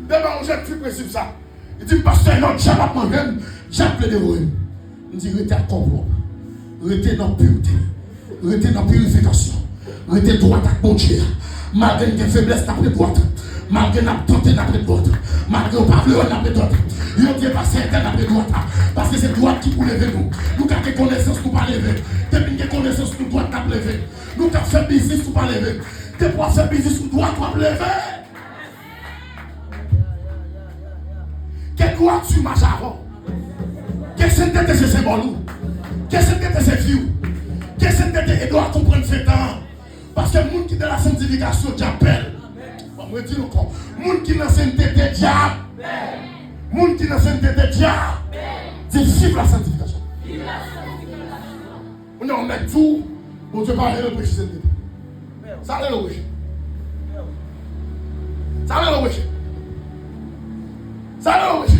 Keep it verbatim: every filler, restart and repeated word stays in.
Demen yon jèn fi prensip sa. Li di m, pastè, non, dyab ap manje m, dyab vle devore m. M di, rete ak kò pwòp. Rete nan pirte. Rete nan pirifikasyon. Rete dwat ak Bondye. Malgre n gen feblès, n ap ret dwat. Malgre n ap tante, n ap ret dwat. Malgre yo pa vle wè, n ap ret dwat. Yo di e pa sèten, n ap ret dwat. Paske se dwat ki pou leve nou. Nou ka gen konesans, nou pa leve. Depi n gen konesans, nou dwat, n ap leve. Nou ka fè biznis, nou pa leve. Depi w ap fè biznis ou dwat, w ap leve. Ke dwati mache avè w. Ke sentete se senbòl ou. Ke sentete se vi w. Ke sentete ede w a konprann fentan an. Paske moun ki nan la santifikasyon, dyab pè l. Bon, mwen di l ankò. Moun ki nan sentete, dyab. Moun ki nan sentete, dyab. Di viv la santifikasyon. Kounye a, yon nèg di w, Bondye pa vle nou preche sentete. Sa vle nou preche? Sa vle nou preche? Sa vle nou preche?